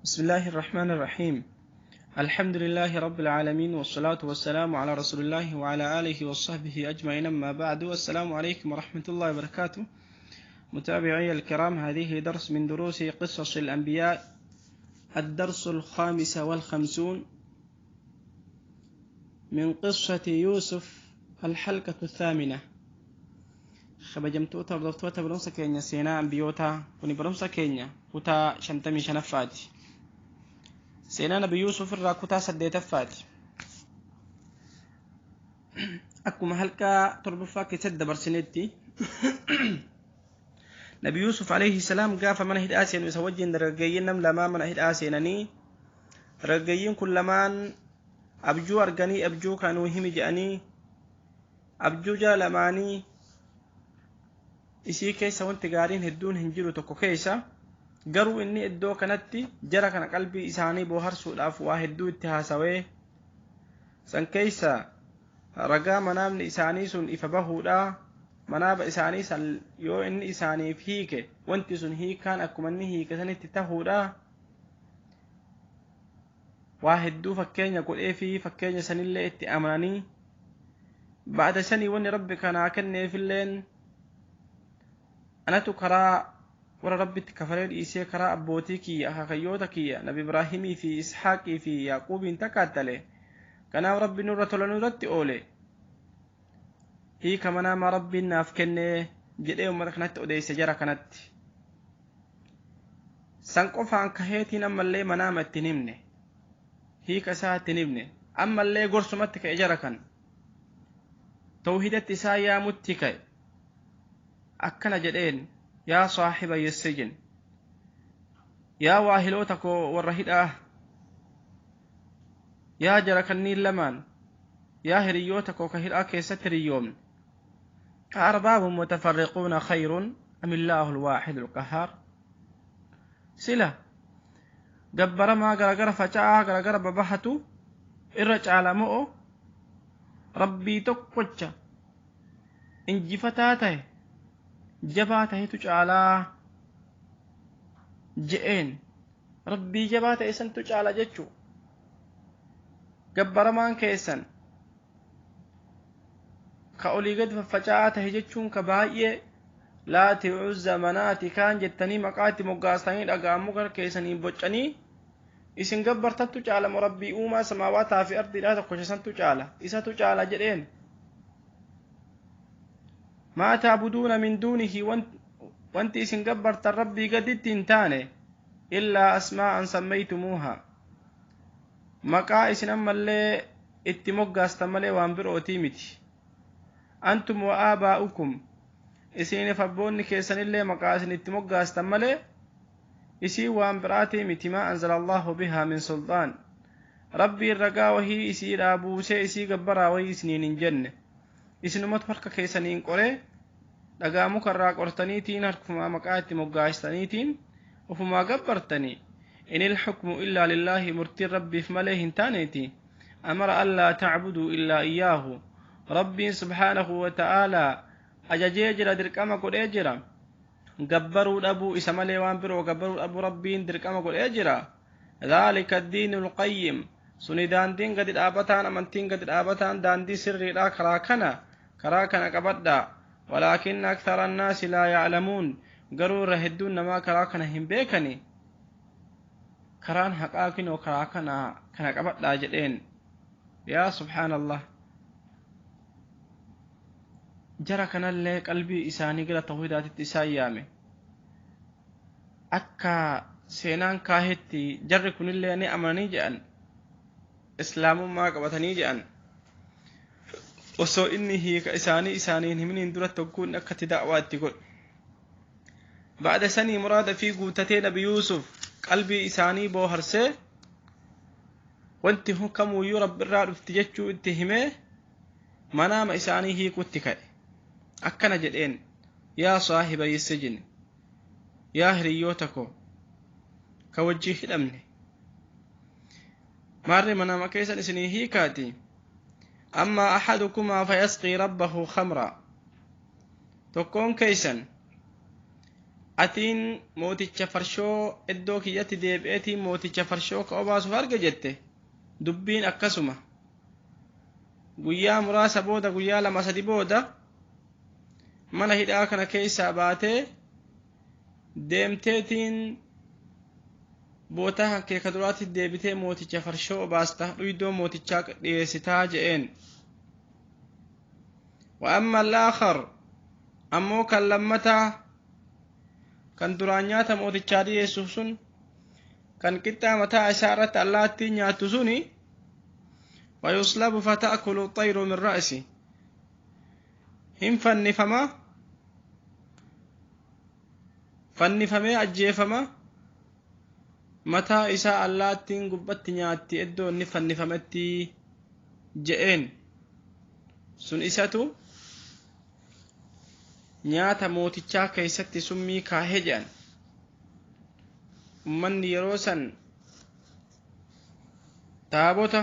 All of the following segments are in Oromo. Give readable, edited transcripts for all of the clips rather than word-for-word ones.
بسم الله الرحمن الرحيم. الحمد لله رب العالمين، والصلاة والسلام على رسول الله وعلى آله وصحبه أجمعين، أما بعد، والسلام عليكم ورحمة الله وبركاته. متابعي الكرام، هذه درس من دروس قصص الأنبياء، الدرس الخامس والخمسون من قصة يوسف، الحلقة الثامنة. Kabajamtoota hordoftoota barumsa keenya seenaa ambiyootaa, kuni barumsa keenya kutaa 55ffaati. Seenaa Nabi Yuusuf irraa kutaa 8ffaati. Akkuma halkaa 7ffaa keessatti dabarsinetti, Nabi Yuusuf alayhi salaam gaafa mana hidhaa seenu isa wajjin dargaggeeyyiin nam lamaa mana hidhaa seenanii, dargaggeeyyiin kun lamaan abjuu arganii, abjuu kanuu himi jedhanii, abjuu jala lamaanii isii keessa wanti gaariin hedduun hin jiru tokko keessa. Garuu inni iddoo kanatti jara kana qalbii isaanii booharsuudhaaf waa hedduu itti haasawee, san keessa ragaa manaamni isaanii sun ifa bahuudha, manaaba isaanii san yoo inni isaaniif hiike wanti sun hiikaan akkuma inni hiike sanitti tahuudha, waa hedduu fakkeenya godhee fi fakkeenya sanillee itti amananii, ba'da sanii wanni Rabbi kanaa kenneefilleen anatu karaa warra Rabbitti kafaree dhiisee karaa abbootii kiyya, akaakayyoota kiyya Nabi Ibraahimii fi Ishaaqii fi Yaaquubiin takkaattale, kanaaf Rabbi nurra tola nurratti oole, hiika manaamaa Rabbiin naaf kennee jedhee ummata kanatti odeesse. Jara kanatti san qofaan kaheetiin ammallee manaama ittiin himne, hiika isaa ittiin himne, ammallee gorsumatti ka'e. Jara kan tawhidatti isaa yaamutti ka'e. Akkana jedheen: "Yaa saahiba sijin, yaa waahiloota koo warra hidhaa, yaa jara kanniin lamaan, yaa hiriyyoota koo ka hidhaa keessatti hiriyyoomne, أأرباب متفرقون خير أم الله الواحد القهار?" Sila gabbaramaa garagara faca'aa, garagara babahatu irra caala mo'o Rabbii tokkocha injifataa ta'e, jabaa ta'etu caalaa je'een? Rabbii jabaa ta'e santu caala jechuu. Gabbaramaan keessan ka olii gad faffaca'aa ta'e jechuun ka baay'ee Laati, Uzza, Manaati kaan jettanii maqaa itti moggaastanii, dhagaa muka keessanii boccanii isin gabbartattu caala moo Rabbii uumaa samaawaataa fi ardiidhaa tokkocha santu caala, isatu caala jedheen? "ما تعبدون من دونه", wanti isin gabbartan Rabbii gaditti hin taane, "إلا أسماء سميتموها", maqaa isin ammallee itti moggaastan malee waan birootii miti. "أنتم وآباؤكم", isiniif abboonni keessanillee maqaa isin itti moggaastan malee isii waan biraatii miti. "ما أنزل الله بها من سلطان", Rabbiin ragaa wahii isiidhaa buusee isii gabbaraa wahii isiniin hin jenne. Isinumatu harka keessaniin qoree, dhagaa mukarraa qortaniitiin, harkumaa maqaa itti moggaastaniitiin ofumaa gabbartanii. "إن الحكم إلا لله", murtiin Rabbiif malee hin taaneeti. "أمر ألا تعبدوا إلا إياه", Rabbiin سبحانه وتعالى ajajee jira, dirqama godhee jira gabbaruu dhabuu, isa malee waan biroo gabbaruu dhabuu Rabbiin dirqama godhee jira. "ذلك الدين القيم", suni daandiin gadi dhaabataan, amantiin gadi dhaabataan, daandii sirriidha. Karaa kana, karaa kana qabadhaa. "ولكن أكثر الناس لا يعلمون", garuu irra hedduun namaa karaa kana hin beekani. Karaan haqaa kinoo karaa kana, kana qabadhaa jedheen. Yaa سبحان الله, jara kanallee qalbii isaanii gara tawhidaatitti isaan yaame. Akka seenaan kaahetti jarri kunillee ni amananii jedhan, islaamummaa qabatanii jedhan, osoo inni hiika isaanii isaaniin himiniin duratti hogguun akkatti da'waa itti godhu. Ba'da sanii muraada fi guutatee, Nabi Yuusuf qalbii isaanii booharsee, wanti kamuuyyuu Rabbi irraa dhufti jechuu itti himee, manaama isaanii hiikutti ka'e. Akkana jedheen: "يا صاحبي السجن", yaa hiriyyoota koo ka wajjii hidhamne, maarri manaama keessan isinii hiikaati. "أما أحدكما فيسقي ربه خمرا", tokkoon keeysan Atiin mooticha farshoo iddoo kiyyatti deebi'eetiin mooticha farshoo ka obaasuuf arge jette. Dubbiin akkasuma guyyaa muraasa booda, guyyaa lama sadi booda mana hidhaa kana keessaa baatee deemteetiin bootaa kan kee ka duraatti deebitee mooticha farshoo obaasta, dhuydoo mootichaa dhiyeessitaa je'een. وأما الآخر ammoo kan lammataa, kan duraan nyaata mootichaa dhiyeessuuf sun, kan qixxaa mataa isaa irratti allaattiin nyaattu suni, ويصلب فتأكل الطير من رأسه, hin fannifama, fannifamee ajjeefama, mataa isaa allaattiin gubbatti nyaatti iddoo inni fannifametti je'een. Sun isatu nyaata mootichaa keessatti summii kaahee jedhan. Ummanni yeroo san taabota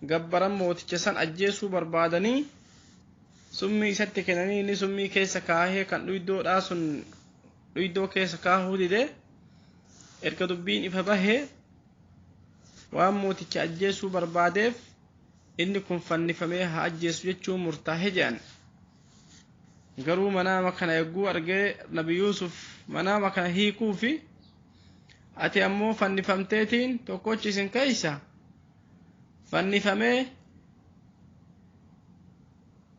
gabbaran mooticha san ajjeesuu barbaadanii summii isatti kennanii, inni summii keessa kaahee kan dhuydoodhaa sun dhuydoo keessa kaahuu dide. Erga dubbiin ifa bahee waan mooticha ajjeesuu barbaadeef inni kun fannifamee haa ajjeesu jechuun murtaa'e jedhan. Garuu manaama kana egguu argee Nabi Yuusuf manaama kana hiikuu fi ati ammoo fannifamteetiin tokkochi isin keeysa fannifamee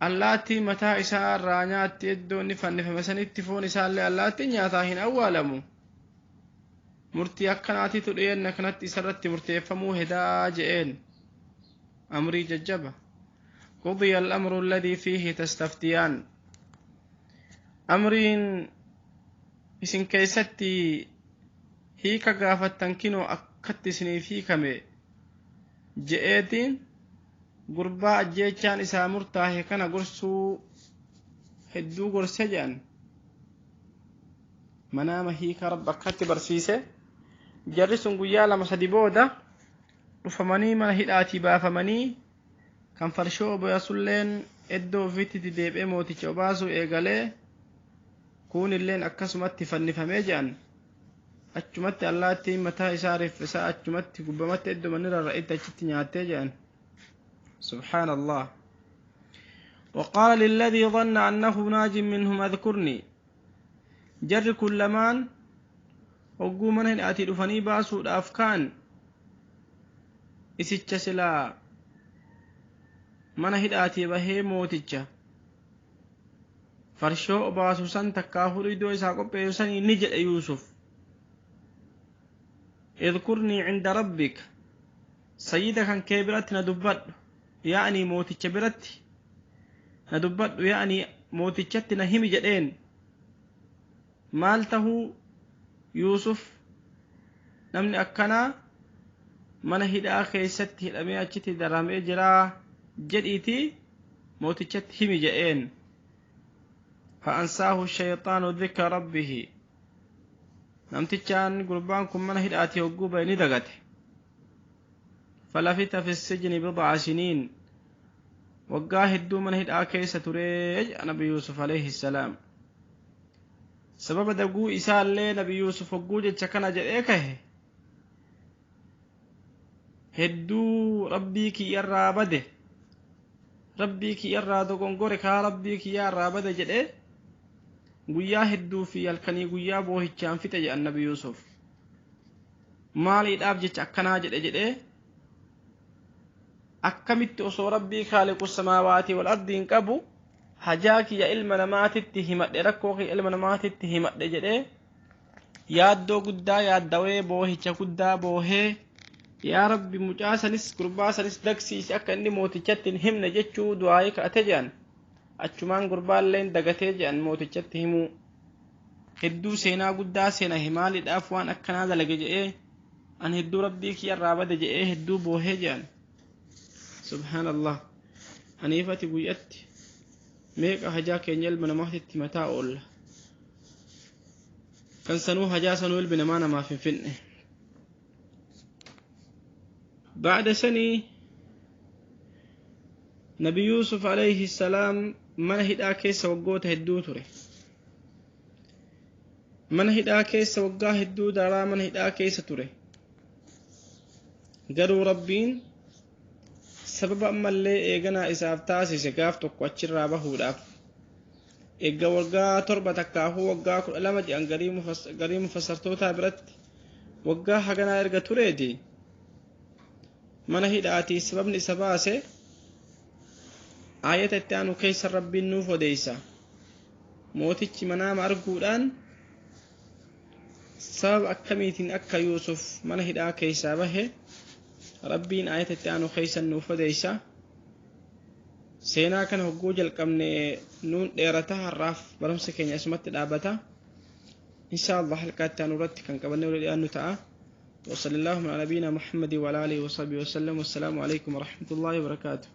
allaattii mataa isaa irraa nyaatti, iddoo inni fannifame sanitti foon isaallee allaattiin nyaataa hin awwaalamu, murtii akkanaatitu dhiyeenna kanatti isarratti murteeffamuu hedaa je'een. Amrii jajjaba. قضي الأمر الذي فيه تستفتيان, amriin isin keessatti hiika gaafattan kinoo akkatti isiniif hiikame je'eetiin gurbaa ajjeechaan isaa murtaahe kana gorsuu hedduu gorse jedhan. Manaama hiika Rabbi akkatti barsiise. Jarri sun guyyaa lama sadi booda dhufamanii mana hidhaatii baafamanii, kan farshoo obaasulleen iddoo ofiitti deebi'ee mooticha obaasuu eegalee, kuunilleen akkasumatti fannifamee jedhan. Achumatti allaattiin mataa isaa riffisaa achumatti gubbamatti iddoo manni rarra'etti achitti nyaattee jedhan. سبحان الله. وقال للذي ظن أنه ناج منهم اذكرني, jarri kun lamaan hogguu mana hidhaatii dhufanii baasuudhaaf kaan isicha silaa mana hidhaatii bahee mooticha farshoo obaasu san takkaafuu iddoo isaa qopheessu sanii ni jedhe Yuusuf, اذكرني عند ربك, sayyida kan kee biratti na dubbadhu, yaa'anii mooticha biratti na dubbadhu, yaa'anii mootichatti na himi jedheen. Maal tahuu Yuusuf namni akkanaa mana hidhaa keessatti hidhamee achitti daramee jiraa jedhiitii mootichatti himi jedheen. فأنساه الشيطان ذكر ربه, namtichaan gurbaan kun mana hidhaatii hogguu bahe ni dagate. فلبث في السجن بضع سنين, waggaa hedduu mana hidhaa keessa turee Nabi Yuusuf عليه السلام. Sababa daguu isaallee Nabi Yuusuf hogguu jecha kana jedhee kahe, hedduu Rabbii kiyyarraa bade, Rabbii kiyyarraa dogongore, kaa Rabbii kiyyarraa bade jedhee guyyaa hedduu fi halkanii guyyaa boohichaan fixe jedhan. Nabi Yuusuf maaliidhaaf jecha akkanaa jedhe jedhee akkamitti osoo Rabbii خالق السماوات والأرض hin qabu hajaa kiyya ilma namaatitti himadhe, rakkoo kiyya ilma namaatitti himadhe jedhee yaaddoo guddaa yaaddawee boohicha guddaa boohee, yaa Rabbi, mucaa sanis gurbaa sanis dagsiisi akka inni mootichatti hin himne jechuu du'aayii kadhate jedhan. Achumaan gurbaalleen dagatee jedhan mootichatti himuu. Hedduu seenaa guddaa seena maaliidhaaf waan akkanaa dalage jedhee, an hedduu Rabbii kiyyarraa bade jedhee hedduu boohee jedhan. سبحان الله. Aniifati guyyatti meeqa hajaa keenya ilma namaatitti mataa oolla, kan sanuu hajaa sanuu ilmi namaa namaaf hin finne. بعد sanii Nabi Yuusuf عليه السلام mana hidhaa keessa waggoota hedduu ture. Mana hidhaa keessa waggaa hedduu daaraa mana hidhaa keessa ture. Garuu Rabbiin sababa ammallee eeganaa isaaf taasise gaaf tokko achirraa bahuudhaaf. Eegga waggaa 7 takkaafuu waggaa 12 jedhan garii mufassartootaa biratti waggaa haganaa erga tureeti mana hidhaatii sababni isa baase aayata itti aanu keessa Rabbiin nuuf odeessa. Mootichi manaama arguudhaan sababa akkamiitiin akka Yuusuf mana hidhaa keessaa bahe Rabbiin aayata itti aanu keessa nuuf odeessa. Seenaa kana hogguu jalqabne nuun dheerata, har'aaf barumsa keenya asumatti dhaabata. Insha Allah halkaa itti aanu irratti kan qabannee wal dhiyaannu ta'a. وصلى الله على نبينا محمد وعلى آله وصحبه وسلم، والسلام عليكم ورحمة الله وبركاته.